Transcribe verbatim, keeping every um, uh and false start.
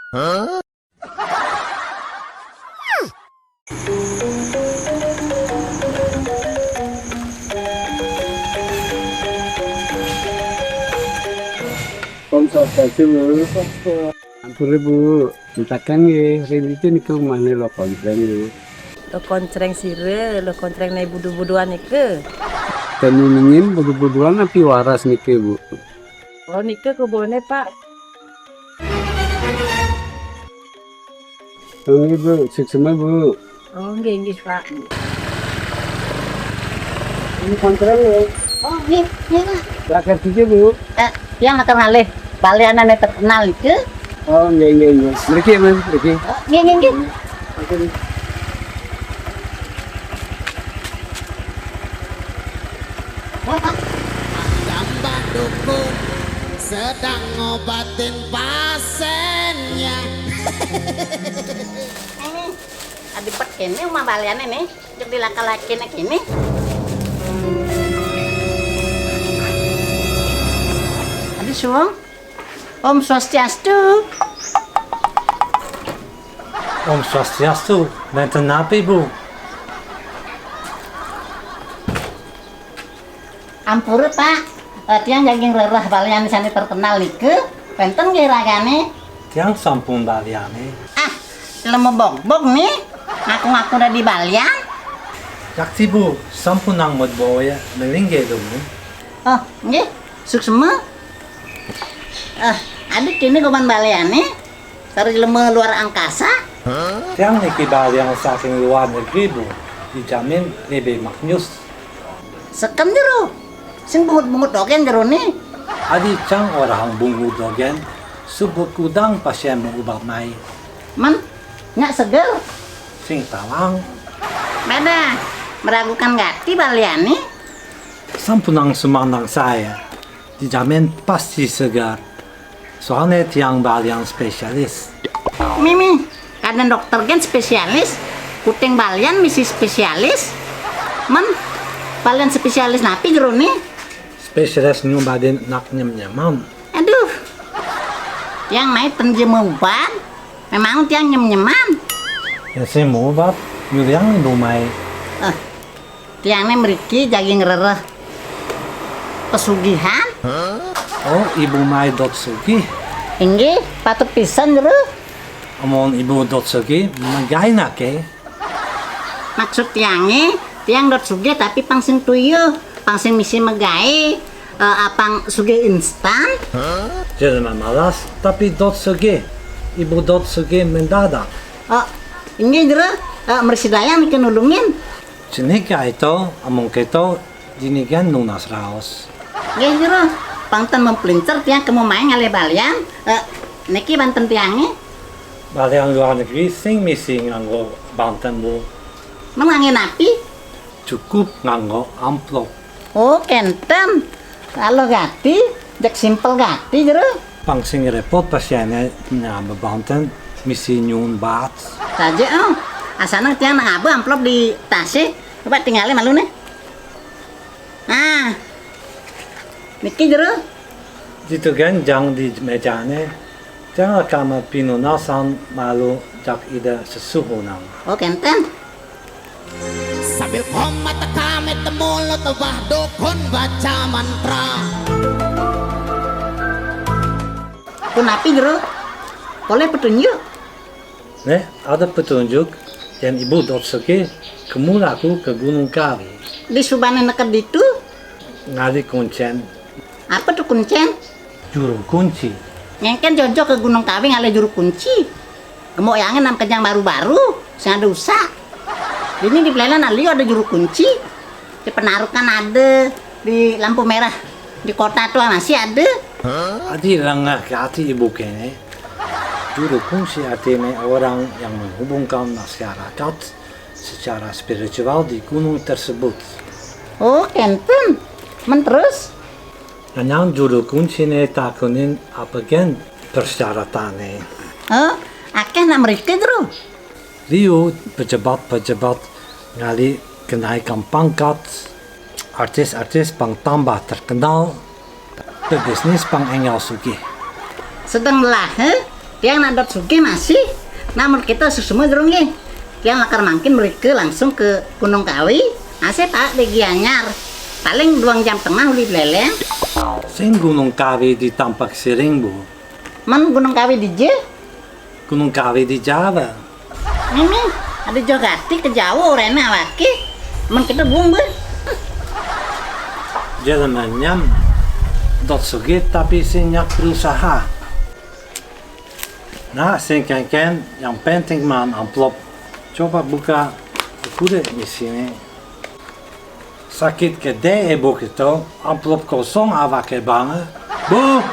Om Swastiastu, Bu. Ampure, Bu. Mintakan nggih, rin itu niku umahne Lo Koncreng, Bu. Lo Koncreng sira, Lo Koncreng nai budu-buduan nika. Ten nunungin budu-buduan api waras nike, Bu? Oh, nika kebone, Pak. Nggih, Bu. Suksma, Bu. Oh, nggih, nggih, Pak. Ini kontrol ya. Oh, nggih, nggih, Pak. Lakar tiga, Bu. Eh, yang matur ngalih. Balianane terkenal itu. Oh, nggih, nggih, nggih. Mriki, Mas, mriki. Oh, nggih, nggih, nggih. Oke. Tambah dukun sedang ngobatin pasiennya. Ini adipet kene uma baliane nih, jek dilaka-lakine kene. Adi suwung. Om Swastiastu. Om Swastiastu, menten napi, Bu? Ampura, Pak. Eh, tiang jagi ngrereh balian sane terkenal nike. Penten nggih ragane? Tiang sampun baliane. Ah, lemu bok-bok nih. Ngaku-ngaku dadi balian. Yakti, Bu, sampunang medboya melinggih dulu. Oh, nggih. Suksma. Eh, adik kene goban baliane. Sari lemu luar angkasa. Tiang niki balian saking luar negeri, Bu. Dijamin lebih maknyus. Sekem jero. Sing bungut-bungut dogen jerone. Adi cang orang bungut dogen, suba kudang pasien maubat mai. Man, nyak seger. Sing tawang. Meda, meragukan gati baliane. Sampunang sumandang saya. Dijamin pasti segar. Soalnya tiang balian spesialis. Mimi, kadang dokter gen spesialis, kuting balian misi spesialis. Men, balian spesialis napi jerone? Spesialis ngobatin nak nyem-nyeman. Aduh. Tiang mai tenje maubat, memang tiang nyem-nyeman. Ya sih maubat, nyuriang ibu mai. Eh, tiang ne mriki jagi ngrereh pesugihan. Oh, ibu mai dot sugih. Inggih, patut pisan, Jero. Amun ibu dot sugih, megai nake? Maksud tiange, tiang dot sugih tapi pang sing tuyuh, pang sing misi megai, eh, apang sugih instan? Jelema malas, tapi dot sugih. Ibu dot sugih mendadak. Oh, inggih, Jero, eh, mrsidayang niki nulungin. Cenik ya itu, amung keto, dinigan nunas raos. Nggih, Jero. Pang ten mempelincer tiang kemu main ngalih balian. Eh, niki banten tiange. Balian luar negeri sing misi nganggo banten, Bu. Men ngangge napi? Cukup nganggo amplop. Oh, kenten. Kalau gati, jek simpel gati, Jero. Pang sing repot pasiene nyambe banten misi nyuun baat. Saja, oh. Asana tiang nang abe amplop di tase. Coba tinggalin malu nih. Nah. Niki, Jero. Ditu genjang di mejane. Tiang kama pinunasan malu jak ida sesuhunan. Oh, kenten. Sambil komat kami temulu tebah dukun baca mantra. Punapi, Jero? Poleh petunjuk? Neh, ada petunjuk yang ibu dot sugih kemulaku ke Gunung Kawi. Di subane neked ditu? Ngali kuncen. Apa tuh kuncen? Juru kunci. Ngengken jojo ke Gunung Kawi ngalih juru kunci. Gemuk yange nam kejang baru-baru, sing ada usak. Dini di Pelayan alio ada juru kunci. Di Penarukan ada, di lampu merah di kota tua masih ada. Adi lengah ke ati ibu kene. Juru kunci artine orang yang menghubungkan masyarakat secara spiritual di gunung tersebut. Oh, kenten. Men terus? Nanyang juru kuncine takunin apa gen persyaratannya. Oh, akeh nak mereka, Jero? Liu pejabat-pejabat ngali kenaikan pangkat, artis-artis pang tambah terkenal, pebisnis pang enggal sugih. Sedang lah, he? Tiang nak dot sugih masih, namun kita susuma jerung nggih. Tiang lakar mangkin mrika langsung ke Gunung Kawi, masih Pak di Gianyar. Paling duang jam tengah uli Buleleng. Sing Gunung Kawi di Tampaksiring, Bu? Men Gunung Kawi dija? Gunung Kawi di Jawa. Mimi, ada jauh gati ke Jawa orena awake. Men kita buang, Bu. Jalanan nyam dot sugih tapi sing nyak berusaha. Nah, sing kenken, yang penting man amplop. Coba buka kuda di sini. Sakit gede, Bu, kita, amplop kosong awake banget. Bu,